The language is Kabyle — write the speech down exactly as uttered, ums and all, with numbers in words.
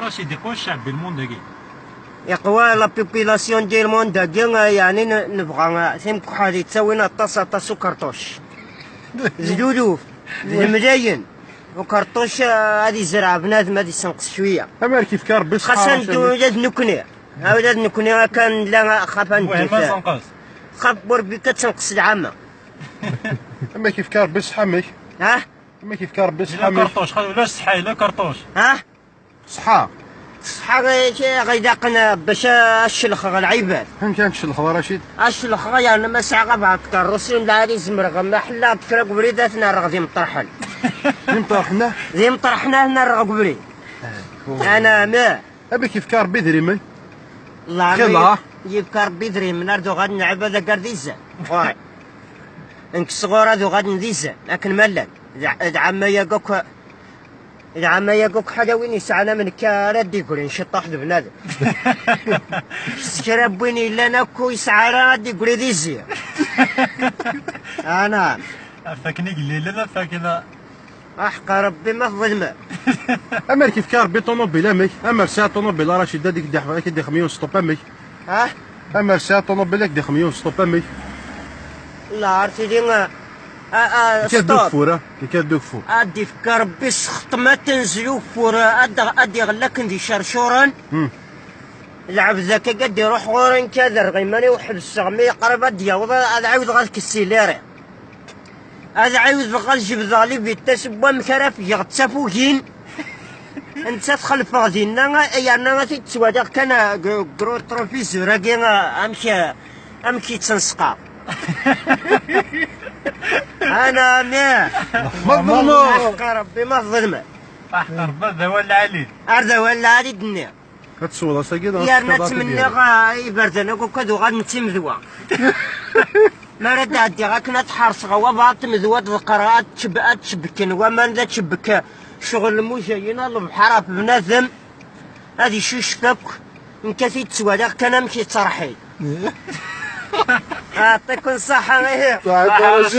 Racid, iqwa ccɛeb di lmund-agi. Iqwa la population di lmund-agi, eh, yeɛni n-, nebɣa, eh, timkeḥḥal yettawin aṭas, aṭas ukerṭuc. D luluf, d lemlayen. Ukerṭuc, eh, ad izreɛ bnadem, ad isenqes cwiya. Amer kif ka Rebbi. Xas ad ula d nekkni. Ula d nekkni akka nella, xaf ad neddut. Xaf Burbik ad tenqes lɛama. Amek yefka Rebbi ṣṣeḥḥa-mek? Ha? Amek yefka Rebbi ṣṣeḥḥa-mek? Karṭuc, xali ulac ṣṣeḥḥa, yella karṭuc. Ha? Ṣṣeḥḥa. Ṣṣeḥḥa ɣ-, ɣ-, ilaqen bac a-, ad celxeɣ lɛibad. Amek ad celxeḍ a Racid? Ad celxeɣ yerna ma sɛiɣ abɛaḍ tkeṛṛusin lɛali zemreɣ ma ḥellaɣ-d kra deg ubrid ad ten-rreɣ d imṭerḥen. D imṭerḥen, ah? D imṭerḥen ad ten-rreɣ deg ubrid. Ana meh. Amek yefka Rebbi idrimen? Xilla. Yefka Rebbi idrimen, ar d uɣalen lɛibad agar d izan. Ɣur-i. Nekk sɣur ad uɣalen d izan, akken ma llan. D, d ɛama-yag akk, d ɛama-yag akk ḥala win yesɛan am nekk ara d-igrin ciṭṭaḥ d bnadem. S kra n win yellan akk ur yesɛa ara ad d-igri d izi. Ana. Af akken i yella, af akken a- Aḥeqqa Rebbi ma tḍelmem. Amer kif ka Rebbi ṭunubil amek? Amer sɛiɣ ṭunubil a Racid ad k-d-ixdem yiwen stop amek? Ah? Amer sɛiɣ ṭunubil ad k-d-ixdem yiwen stop amek? La, ar tili, a, a, stop. Ikad ugeffur, a? Ikad ugeffur. Ad d-ifk Rebbi ssexṭem ad tenzel ugeffur, ad, ad iɣell akken d icercuren. Hmm. Lɛebd akka ad d-iruḥ ɣur-i, nekk ad rreɣ iman-iw ḥebseɣ, mi yeqreb ad d-yaweḍ, ad ɛiwdeɣ ad kessilireɣ. Ad ɛiwdeɣ ad jebdeɣ libitas n wamek ara fgeɣ d tafugin. Netta txelfeɣ dinna, yerna ad t-id-ttwaliɣ kan, a, g-, g-, retroviseur-agi, a, amek, a, amek yettenseqar. Ana mih. Ma tḍelmeḍ. Aḥeqqa Rebbi ma tḍelmeḍ. Aḥeqqa Rebbi d awal lɛali. Ar d awal lɛali d-nniɣ. Ad tesweḍ ass-agi, dɣa yerna ttmenniɣ, ah, iberdan akk, akk ad uɣalen d timedwa. Mi ara d-ɛeddiɣ akken ad ḥerṣeɣ, wabɛaḍ tmedwa ad ḍeqqreɣ, ad tceb-, ad tcebbken waman, d ad tcebbek ccɣel lmujayin, a lebḥer ɣef bnadem, ad icucef akk. Nekk ad t-id-ttwaliɣ kan amek yetterḥil. Aɛṭiken ṣṣaḥa, ihi.